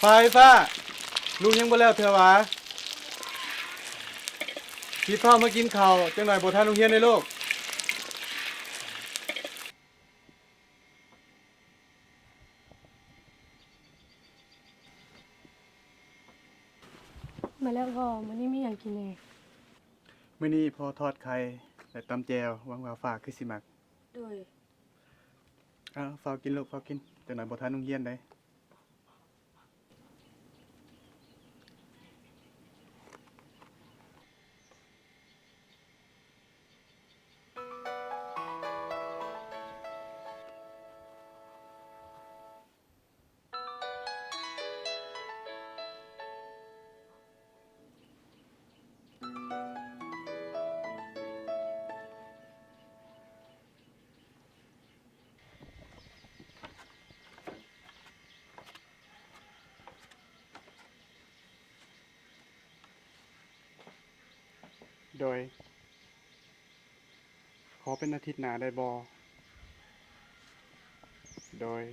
ຟ້າ ເອີຍຟ້າ ລູກຍັງບໍ່ແລ້ວເທື່ອຫວາ? ຊິຟ້າວມາກິນເຂົ້າ ຈັກໜ່ອຍບໍ່ທັນໂຮງຮຽນເດ້ລູກ. ມາແລ້ວພໍ່ ມື້ນີ້ມີຫຍັງກິນແດ່? ມື້ນີ້ພໍ່ທອດໄຂ່ ແລະ ຕຳແຈ່ວ ຫວັງວ່າຟ້າຄືຊິມັກ. ໂດຍ. ອ້າວ ຟ້າວກິນລູກ ຟ້າວກິນ ຈັກໜ່ອຍບໍ່ທັນໂຮງຮຽນໃດ. ໂດຍ. ຂໍເປັນອາທິດໜ້າໄດ້ບໍ່? ໂດຍ.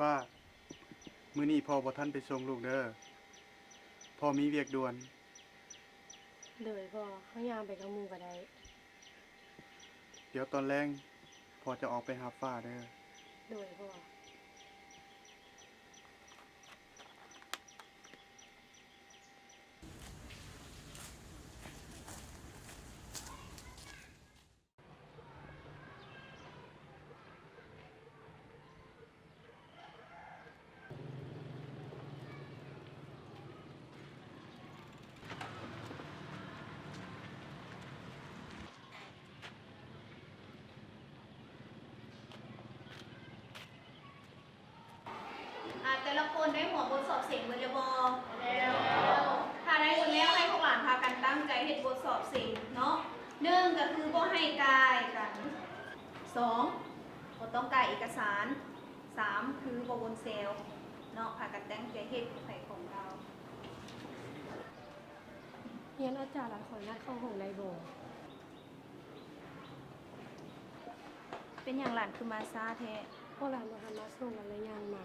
ຟ້າ ມື້ນີ້ພໍ່ບໍ່ທັນໄປສົ່ງລູກເດີ ພໍ່ມີວຽກດ່ວນ. ໂດຍພໍ່ ເຮົາຍ່າງໄປກັບໝູ່ກໍໄດ້. ດຽວຕອນແລງພໍ່ຈະອອກໄປຮັບຟ້າເດີ. ໂດຍພໍ່. ອາ ແຕ່ລະຄົນໄດ້ຫົວບົດສອບເສັງເບິດແລ້ວບໍ່? ແລ້ວ. ຖ້າໄດ້ໝົດແລ້ວ ໃຫ້ພວກຫຼານພາກັນຕັ້ງໃຈເຮັດບົດສອບເສັງເນາະ. ໜຶ່ງ ກໍຄືບໍ່ໃຫ້ກ່າຍກັນ. ສອງ ບໍ່ຕ້ອງກ່າຍເອກະສານ. ສາມ ຄືບໍ່ວົນແຊວເນາະ. ພາກັນຕັ້ງໃຈເຮັດ ຂອງໃຜຂອງລາວ. ຮຽນອາຈານ ລະຂໍອະນຸຍາດເຂົ້າຫ້ອງໄດ້ບໍ່? ເປັນຫຍັງຫຼານຄືມາຊ້າແທ້? ພວກຫຼານບໍ່ທັນມາສົ່ງ ກໍເລີຍຍ່າງມາ.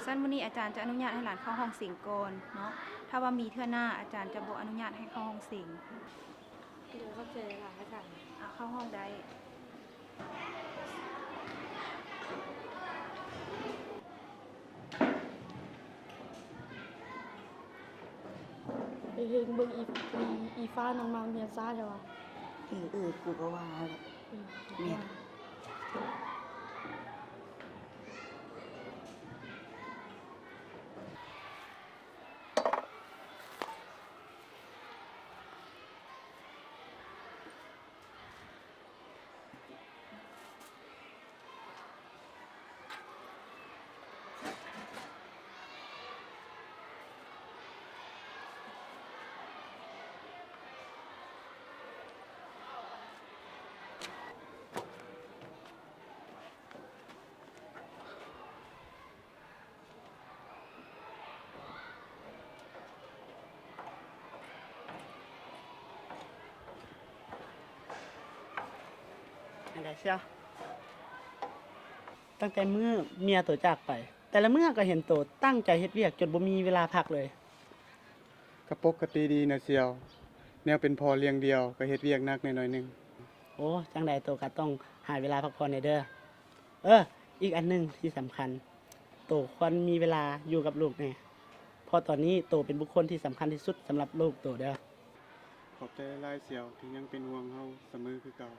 ຊັ້ນມື້ນີ້ອາຈານຈະອະນຸຍາດໃຫ້ຫຼານເຂົ້າຫ້ອງເສັງກ່ອນເນາະ. ຖ້າວ່າມີເທື່ອໜ້າ ອາຈານຈະບໍ່ອະນຸຍາດໃຫ້ເຂົ້າຫ້ອງເສັງ. ໂດຍ ຂອບໃຈຫຼາຍອາຈານ. ອາ ເຂົ້າຫ້ອງໄດ້. ເຮັງເບິ່ງອີ ອີ ອີຟ້ານັ້ນມາໂຮງຮຽນຊ້າແທ້ຫວາ? ເອີ ເອີ ກູກໍວ່າຫັ້ນແຫຼະ. ເອີ ແມ່ນ. ອັນໃດຊະ? ຕັ້ງແຕ່ມື້ເມຍໂຕຈາກໄປ, ແຕ່ລະມື້ກໍເຫັນໂຕຕັ້ງໃຈເຮັດວຽກຈົນບໍ່ມີເວລາພັກເລີຍ. ກໍປົກກະຕິດີນະສ່ຽວ, ແນວເປັນພໍ່ລ້ຽງດ່ຽວກໍເຮັດວຽກໜັກແດ່ໜ້ອຍໜຶ່ງ. ໂອ້ ຈັ່ງໃດໂຕກໍຕ້ອງຫາເວລາພັກຜ່ອນແດ່ເດີ. ເອີ ອີກອັນໜຶ່ງທີ່ສຳຄັນ, ໂຕຄວນມີເວລາຢູ່ກັບລູກແດ່, ເພາະຕອນນີ້ໂຕເປັນບຸກຄົນທີ່ສຳຄັນທີ່ສຸດສຳລັບລູກໂຕເດີ. ຂອບໃຈຫຼາຍໆສ່ຽວ ທີ່ຍັງເປັນຫ່ວງເຮົາສະເໝີຄືເກົ່າ.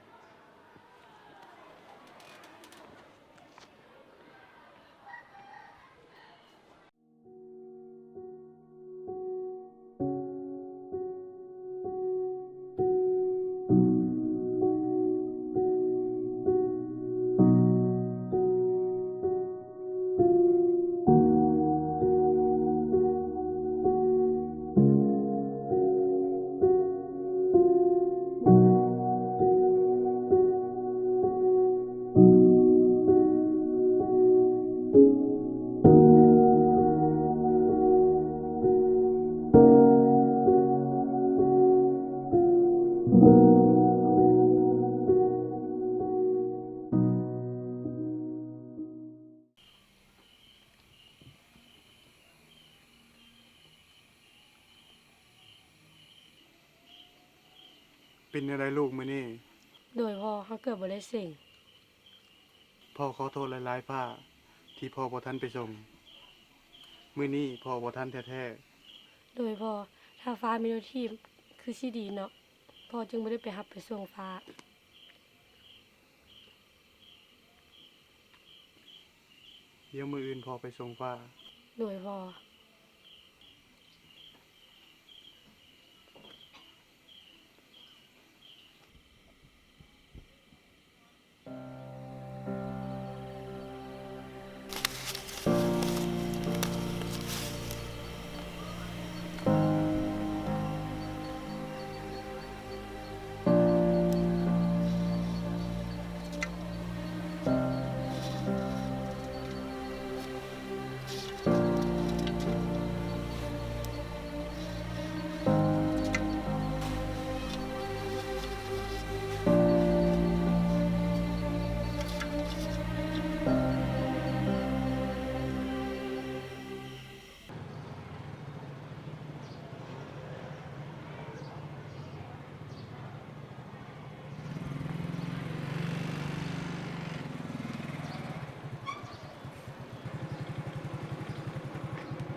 ໂ ປັນແນວໃດລູກມື້ນີ້? ໂດຍພໍ່, ເຮົາເກືອບບໍ່ໄດ້ເສັງ. ພໍ່ຂໍໂທດຫຼາຍໆ ຟ້າ ທີ່ພໍ່ບໍ່ທັນໄປສົ່ງ. ມື້ນີ້ພໍ່ບໍ່ທັນແທ້ໆ. ໂດຍພໍ່, ຖ້າຟ້າມີລົດຖີບຄືຊິດີເນາະ, ພໍ່ຈຶ່ງບໍ່ໄດ້ໄປຮັບໄປສົ່ງຟ້າ. ດຽວມື້ອື່ນພໍ່ໄປສົ່ງຟ້າ. ໂດຍພໍ່.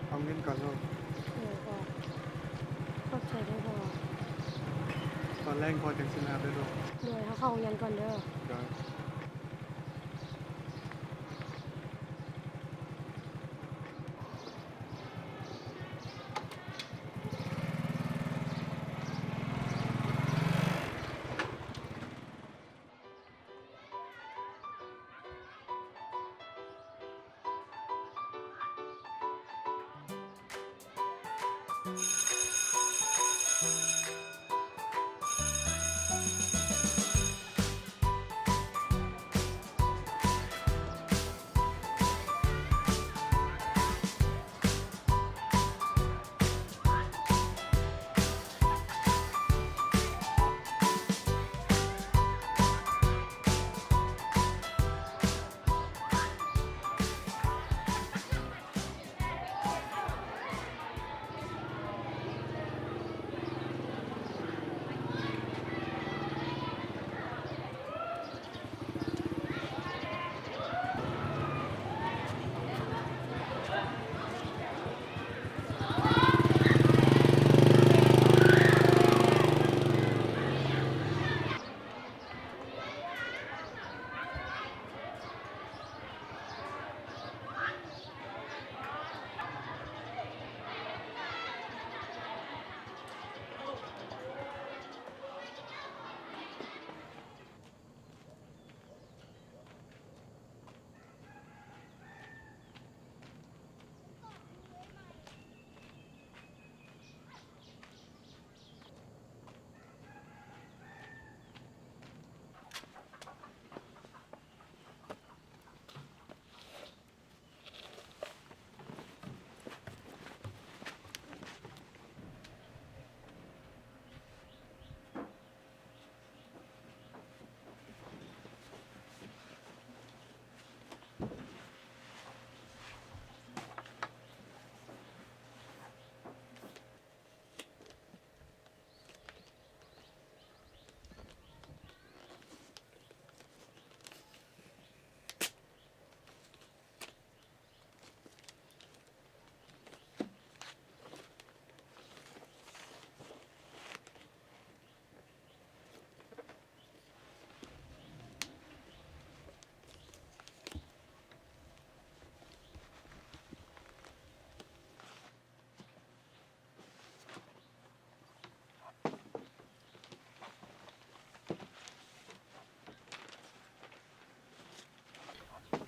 ເອົາເງິນກ່ອນເນາະ. ໂດຍພໍ່. ຂອບໃຈເດີພໍ່. ຕອນແລງພໍ່ຈັ່ງຊິມາຫາເດີລູກ. ໂດຍ, ເຮົາເຂົ້າໂຮງຮຽນກ່ອນເດີ. ໂດຍ.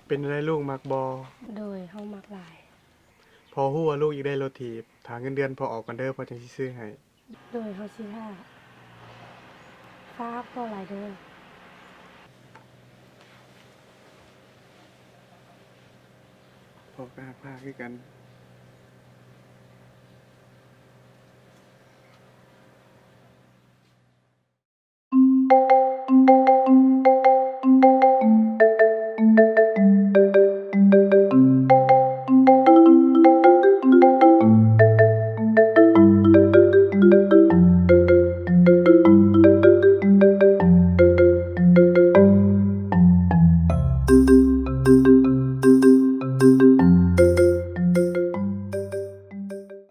ເປັນໃດລູກ ມັກບໍ່? ໂດຍ, ເຮົາມັກຫຼາຍ. ພໍ່ຮູ້ວ່າລູກຢາກໄດ້ລົດຖີບ, ຖ້າເງິນເດືອນພໍ່ອອກກ່ອນເດີ, ພໍ່ຈັ່ງຊິຊື້ໃຫ້. ໂດຍ, ເຮົາຊິຖ້າ. ຟ້າຮັກພໍ່ຫຼາຍເດີ. ພໍ່ກໍຮັກຟ້າຄືກັນ.